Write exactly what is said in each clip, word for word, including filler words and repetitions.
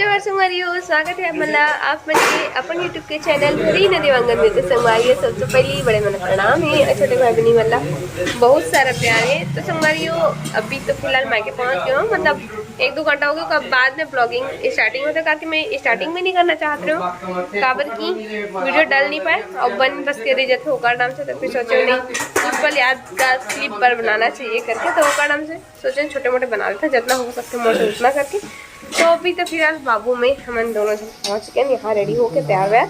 नमस्कार संगवारी हो, स्वागत है आप मन ला आप मन के अपन YouTube के चैनल रीना देवांगन में। तो संगवारी हो, सबसे पहले बड़े मन ला प्रणाम है और छोटे भाई बहनी मन ला बहुत सारा प्यार है। तो संगवारी हो, अभी तो फिलहाल मायके पहुंच गए हो, मतलब एक दो घंटा हो गया, ओकर बाद में ब्लॉगिंग स्टार्टिंग होता, ताकि मैं स्टार्टिंग में नहीं करना चाहत रहे हो, काबर की वीडियो डल नहीं पाए और बन बस के रह जाते ओकर नाम से। तो फिर सोचे नहीं, कुछ पल यादगार क्लिप पर बनाना चाहिए करके, तो ओकर नाम से सोचे छोटे मोटे बना लेते हैं, जितना हो सकते मोटे उतना करके। तो अभी तो फिलहाल बाबू में हमन दोनों झन पहुंच चुके हैं, यहाँ रेडी होके तैयार व्यार।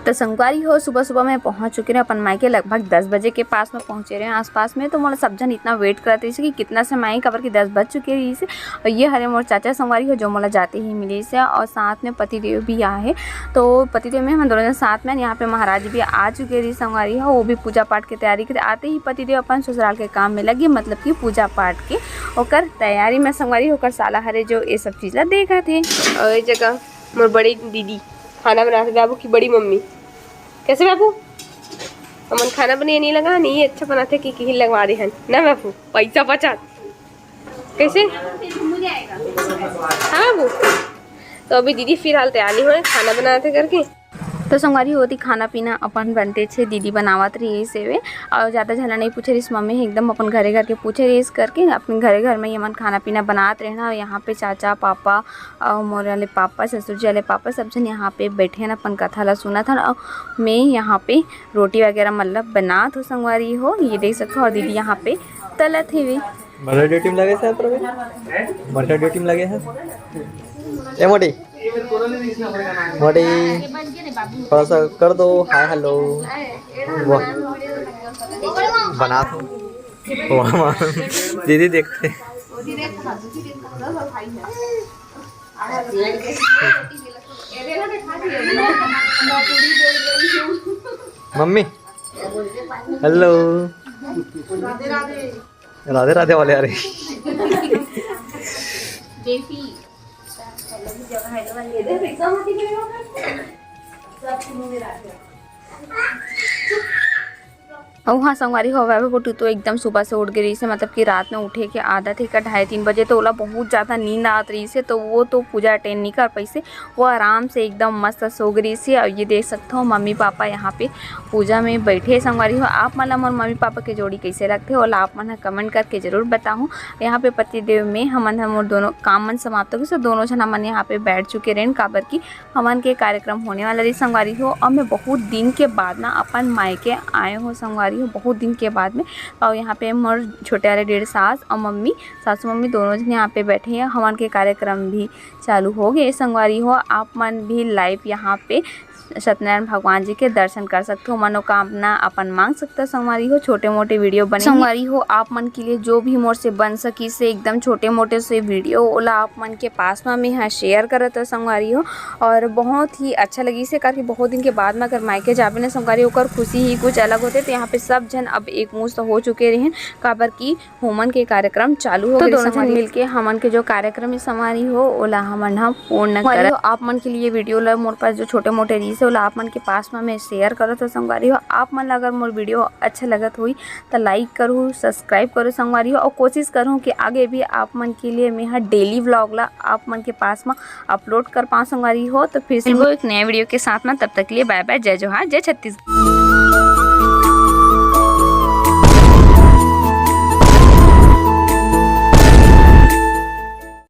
तो संगवारी हो, सुबह सुबह मैं पहुंच चुके रहे अपन मायके, लगभग दस बजे के पास में पहुंचे रहे आसपास में। तो मोला सब झन इतना वेट करत रहिस कि कितना समय आई, काबर कि दस बज चुके रहिस। और ये हरे मोर चाचा संगवारी हो, जो मोला जाते ही मिलिस हे, और साथ में पतिदेव भी आए हे। तो पतिदेव में हम दोनों जन साथ में, यहाँ पे महाराज भी आ चुके रहिस संगवारी हो, वो भी पूजा पाठ के तैयारी करे। आते ही पतिदेव अपन ससुराल के काम में लगे, मतलब कि पूजा पाठ के ओकर तैयारी में संगवारी हो। ओकर साला हरे जो ये सब चीज ला देखत हे। और ये जगह मोर बड़ी दीदी खाना बनात हे, बाबू की बड़ी मम्मी। कैसे बाबू? हमन खाना बने नहीं लगा, नहीं अच्छा बनाते कि किही लगवा दे हन ना बाबू, पैसा बचत। कैसे? हाँ बाबू। तो अभी दीदी फिलहाल तैयार नहीं हुए, खाना बनाते करके। तो संगवारी हो, ओती खाना पीना अपन बनते छे, दीदी बनावत रहिस हे, और ज़्यादा झन ला नहीं पूछे रहिस, मम्मी ही एकदम अपन घरे घर के पूछे रहिस करके, अपन घरे घर में ही हमन खाना पीना बनात रहना। और यहाँ पे चाचा पापा और मोर वाले पापा, ससुर जी वाले पापा, सब झन यहाँ पे बैठे हन, अपन कथा ला सुनत हन। और मैं यहाँ पे रोटी वगैरह मतलब बनात हो संगवारी हो, ये देख सकते हो। और दीदी यहाँ पे तलत हेवे। मटर ड्यूटी में लगे हे प्रवीण, मटर ड्यूटी में लगे हे। ए मोटी, मोटी, थोड़ा सा कर दो हाय हेलो। वाह, बना दो। वाह, वाह। दीदी देखते। Mummy, hello. राधे राधे वाले आ रहे। अउ हाँ संगवारी हो, वैभव पोटू तो एकदम सुबह से उठ गे रहिस हे, मतलब कि रात में उठे के आदत हे का ढाई तीन बजे, तो ओला बहुत ज़्यादा नींद आत रहिस हे, तो वो तो पूजा अटेंड नहीं कर पाइस हे, वो आराम से एकदम मस्त सो गे रहिस हे। और ये देख सकते हो मम्मी पापा यहाँ पे पूजा में बैठे हे। संगवारी हो, आप मन ला मोर मम्मी पापा के जोड़ी कैसे लगथे, ओला आप मन ह कमेंट करके जरूर बताहू। यहाँ पे पतिदेव में हमन ह मोर दोनों काम मन समाप्त हो गए, तो दोनों झन हमन यहाँ पे बैठ चुके रहेन, काबर की हमन के कार्यक्रम होने वाला रहिस संगवारी हो। और मैं बहुत दिन के बाद ना अपन मायके आए हो संगवारी हो, बहुत दिन के बाद में। और यहाँ पे मोर छोटे वाले डेढ़ सास और मम्मी, सासू मम्मी दोनों झन यहाँ पे बैठे हैं। हमन के कार्यक्रम भी चालू हो गए संगवारी हो। आप मन भी लाइव यहाँ पे सत्यनारायण भगवान जी के दर्शन कर सकते हो, मनोकामना अपन मांग सकते हो संगवारी हो। छोटे मोटे वीडियो बने हे संगवारी हो, आप मन के लिए जो भी मोर से बन सकिस हे एकदम छोटे मोटे से वीडियो, ओला आप मन के पास में मैं यहाँ शेयर करत हो संगवारी हो। और बहुत ही अच्छा लगिस हे, काबर कि बहुत दिन के बाद में अगर मायके जाबे ना संगवारी, ओकर खुशी ही कुछ अलग होथे। तो यहाँ पे सब झन अब एक मुश्त हो चुके रहेन, काबर कि होमन के कार्यक्रम चालू हो तो गए दोनों झन संगवारी। मिलके हमन के जो कार्यक्रम हे संगवारी हो, ओला हमन ह पूर्ण संगवारी करत हो। आप मन के लिए वीडियो ला मोर पास जो छोटे मोटे रहिस हे, ओला आप मन के पास में मैं शेयर करत हो संगवारी हो। आप मन ला अगर मोर वीडियो अच्छा लगत होही, त लाइक करू, सब्सक्राइब करू संगवारी हो, और कोशिश करूँ कि आगे भी आप मन के लिए मैं ह डेली व्लॉग ला आप मन के पास में अपलोड कर पाऊँ संगवारी हो। तो फिर से मिलबो एक नया वीडियो के साथ में, तब तक के लिए बाय बाय, जय जोहार, जय छत्तीसगढ़।